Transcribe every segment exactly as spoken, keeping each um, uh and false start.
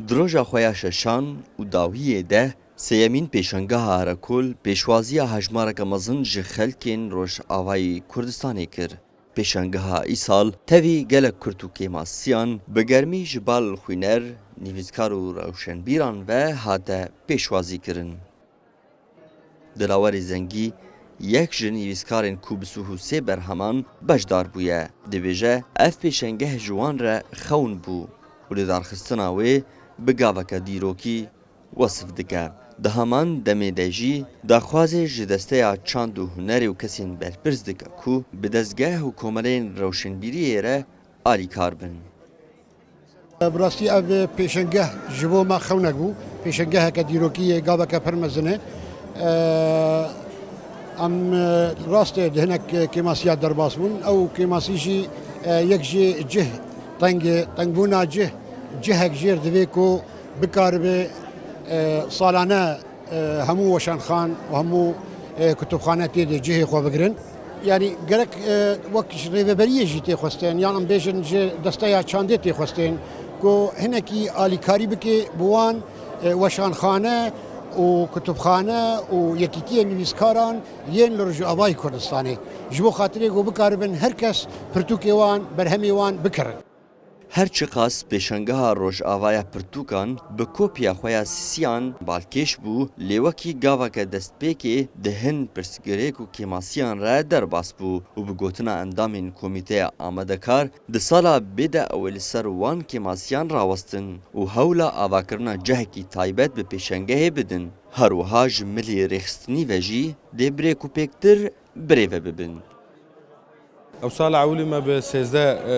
Di roja xwe ya şeşan û dawiyê de sêyemîn pêşangeha Erekol pêşwaziya hejmareke mezin ji xelkên Rojavayê Kurdistanê kir. Pêşangeha îsal tevî gelek Kurd û kêmasiyan bi germî ji bal xwîner, nivîskar û rewşenbîran ve hate pêşwazîkirin. Dilawerê Zengî yek ji nivîskarên ku bi sih û sê berheman beşdar bûye. Dibêje, ev pêşengeh ji wan re xewn bû û lidarxistina wê bi gaveke dîrokî wesif dike. Di heman demê de jî daxwazê ji Desteya Çand û Hunerê û kesên berpirs dike ku bi dezgeh û komelên rewşenbîriyê re alîkar bin. Bi rastî ev pêşengeh ji bo me xewnek bû. Pêşengeheke dîrokî ye, gaveke pir mezin e. Em, e, rast e, di hinek kêmasiya derbas bûn. Ew kêmasî jî, e, yek jê cih teng e. Tengbûna cih, cihek jêr divê ku bikaribe, e, salane, e, hemû weşanxan û hemû, e, kutubxane tê de cihê xwe bigirin. Yanî gerek, e, wek ji rêveberiyê jî tê xwestin, yan em bêjin ji desteya çandê tê xwestin ku hinekî alîkarî bike bi wan, e, weşanxane û kutubxane û yekîtiyên nivîskaran yên li Rojavayê Kurdistanê. Ji bo xatirê ku bikaribin her kes pirtûkê wan, berhemê wan bikirin. Her çiqas pêşangeha Rojavaya Pirtûkan bi kopiya xwe ya sisiyan balkêş bû, lê wekî gaveke destpêkê di hin pirsgirêk û kêmasiyan re derbas bû û bi gotina endamên komîteya amadekar di sala bê de ew ê li ser wan kêmasiyan rawestin û hewla avakirina cihekî taybet bi pêşengehê bidin. Her wiha ji milê rêxistinî ve jî dê bi rêk û pêktir birêve bibin. Ew sala ewilî me bi sêzdeh, e,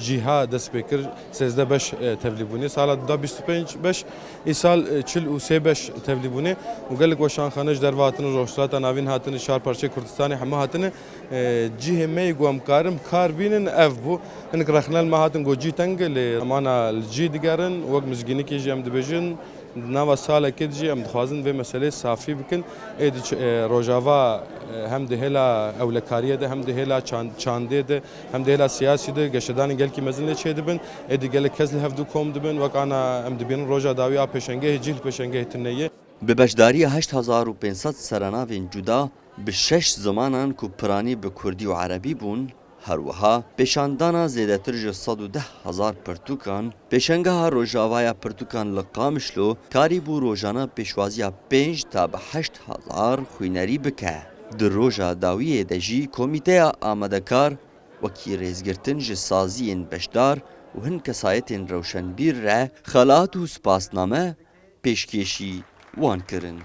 cîha dest pê kir, sêzdeh beş, e, tevlî bûnê. Sala da bîst û pênc beş, îsal, e, çil û sê beş tevlî bûnê. Û gelek weşanxane ji derve hatine, ji Rojhilata Navîn hatine, ji çar parçeyê Kurdistanê hemû hatine. E, cihê me yê ku em karin kar bînin ev bû. Hinek rexne li me hatin ku cî teng e, lê em ana li cî digerin. Wek mizgînikê jî em dibêjin, di nava salekê de jî em dixwazin vê meseleyê safî bikin. Êdî ç-, e, Rojava, e, hem di hêla ewlekariyê de, hem di hêla çan-, çandê de, hem di hêla siyasî de geşedanên gelkî mezin lê çêdibin. Êdî gelek kes li hevdû kom dibin. Wek ana em dibînin roja dawî a pêşengehê cih li pêşengehê tune ye. Bi beşdariya heşt hezar û pênc sed serenavên cuda bi şeş zimanan ku piranî bi kurdî û erebî bûn, her wiha pêşandana zêdetir ji sed û deh hezar pirtûkan, pêşengeha Rojavaya Pirtûkan li Qamişlo karîbû rojane pêşwaziya pênc ta bi heşt hezar xwînerî bike. Di roja dawiyê de jî komîteya amadekar wekî rêzgirtin ji saziyên beşdar û hin kesayetên rewşenbîr re xelat û spasname pêşkêşî wan kirin.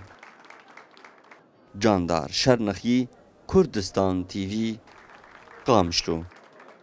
Candar Şernexî, Kurdistan T V, Qamişlo.